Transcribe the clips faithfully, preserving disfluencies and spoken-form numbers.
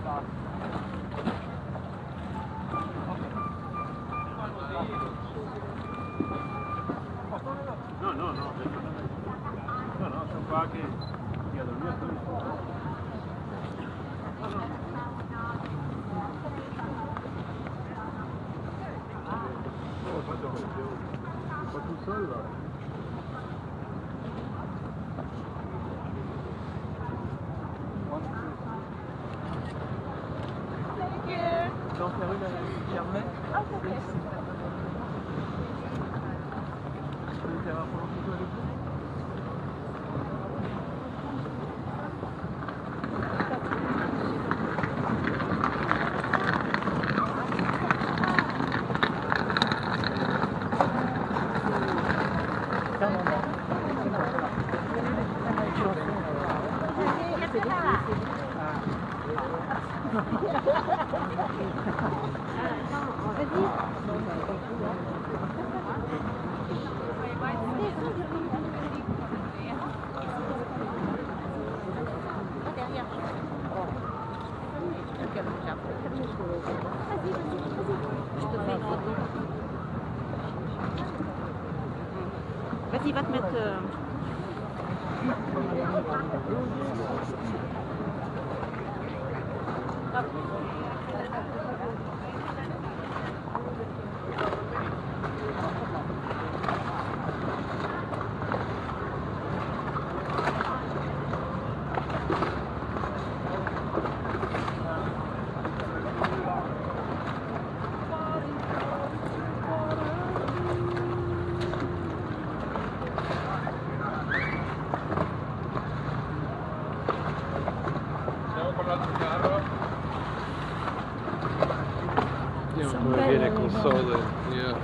No, no, no, no, no, son qua che, che dormia qui. Oh, aspetta, ma tu sei là? Thank you. Tu veux en faire une avec Germain ? Ah, ok. Tu veux faire un prolongement avec vous ? Vas-y, va te mettre, euh, Vediamo come viene col sole, yeah.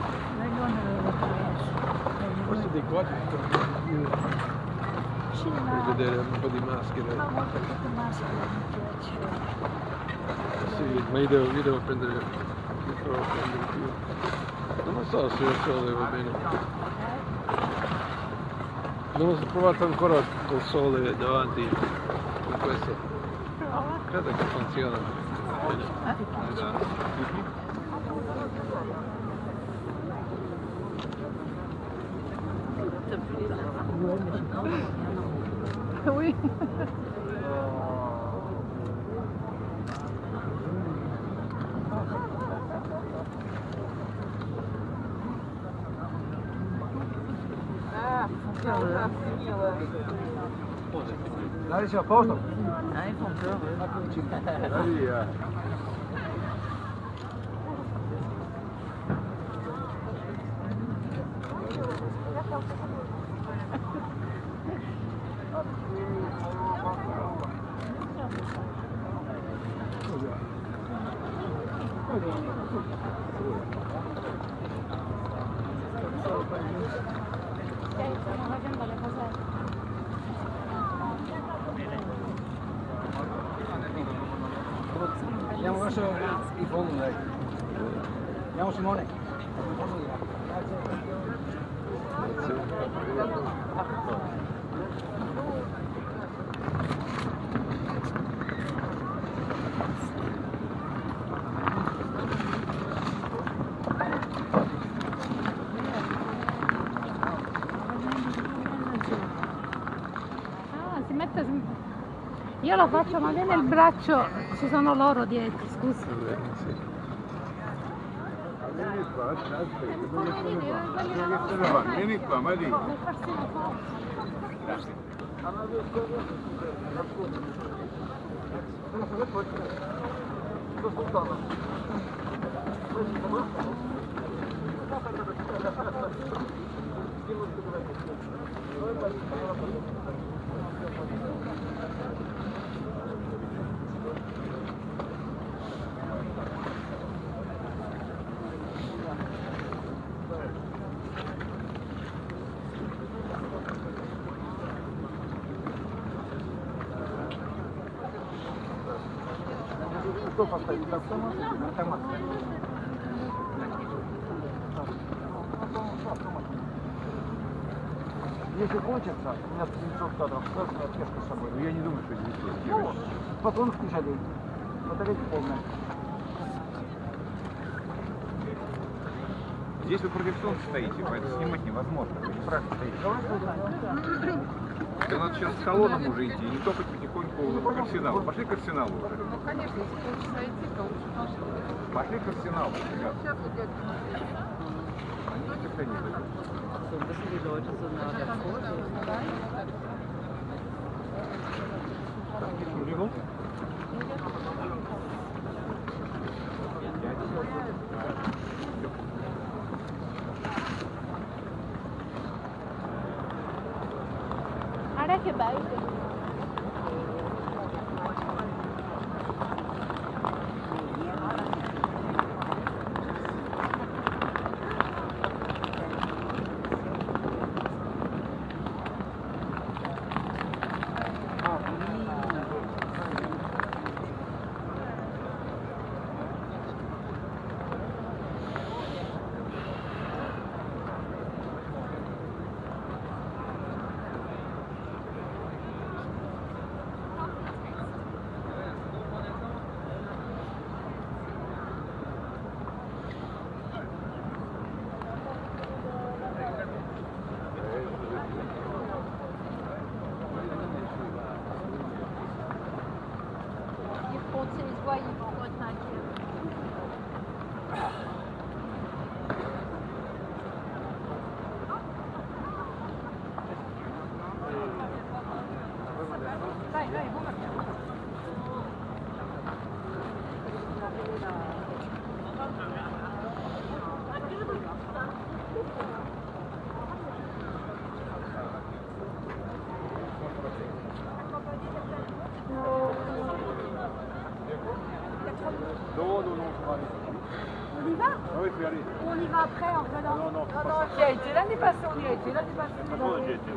Forse di qua ci sono più. Sì, ma per vedere un po' di maschere. Ma molto più maschere mi piace. Sì, ma io devo, io devo prendere, io provo a prendere più. Non lo so se il sole va bene. Non ho provato ancora col sole davanti con questo. Prova. Credo che funziona. Bene. Oui. Ah, là, c'est à poste. Ah, ils font peur, eux. Allez, euh. Andiamo verso il fondo, dai. Andiamo, Simone. Ah, si mette, si... Io lo faccio, ma viene il braccio, ci sono loro dietro, scusa. Vabbè, sì. Vieni qua, aspetta, dove sono qua? Dove sono qua? Vieni qua, Maria. Если кончится, у меня трёхсот кадров, просто я честно с собой. Ну, я не думаю, что здесь есть. Ну, потом включать. Здесь вы против солнца стоите, поэтому снимать невозможно. Вы неправильно стоите. Всё, надо сейчас с колонном уже идти, и не топать потихоньку по арсеналу. Пошли к арсеналу уже. Ну, конечно, если полчаса идти, то лучше. Пошли к арсеналу, ребят. Сейчас вот я... Они никогда не дойдут. Ara che bello. Ils font, ils voient, ils vont tranquille. Non, non, non, faut aller. On y va ? Ah oui, faut y aller. Ou on y va après, en fait, non ? Non, non, faut pas. On y a été l'année passée, on y a été l'année passée. Ah non, j'y ai été, ouais.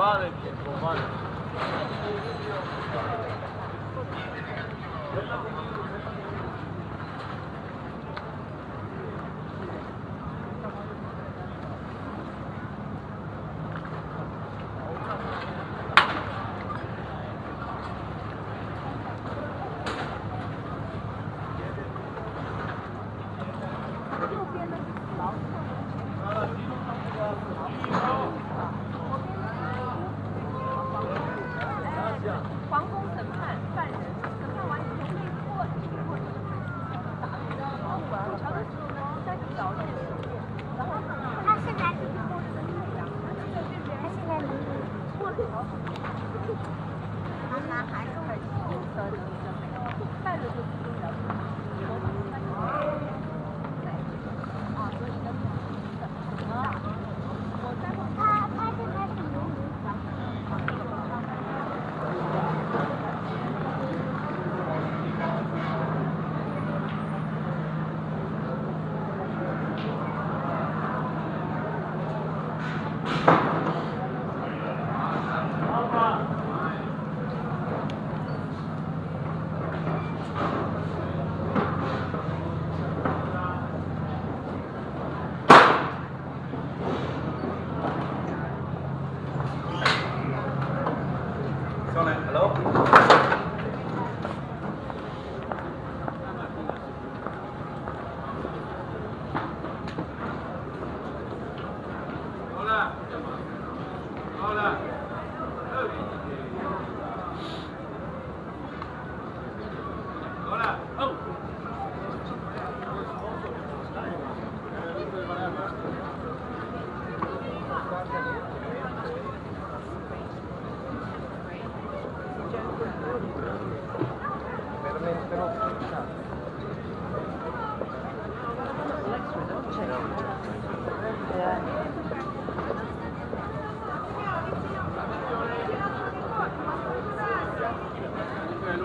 Vale el tiempo, vale.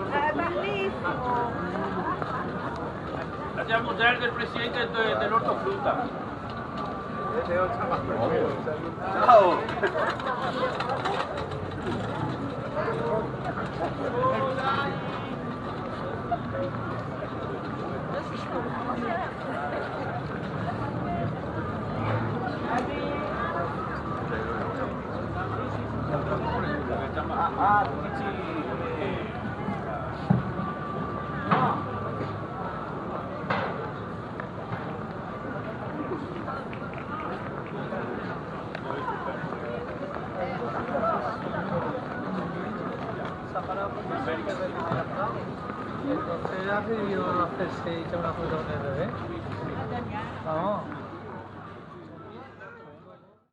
È bellissimo! Abbiamo già il presidente de-, dell'ortofrutta. Ciao! Anche io la festeggia una cosa del genere. No?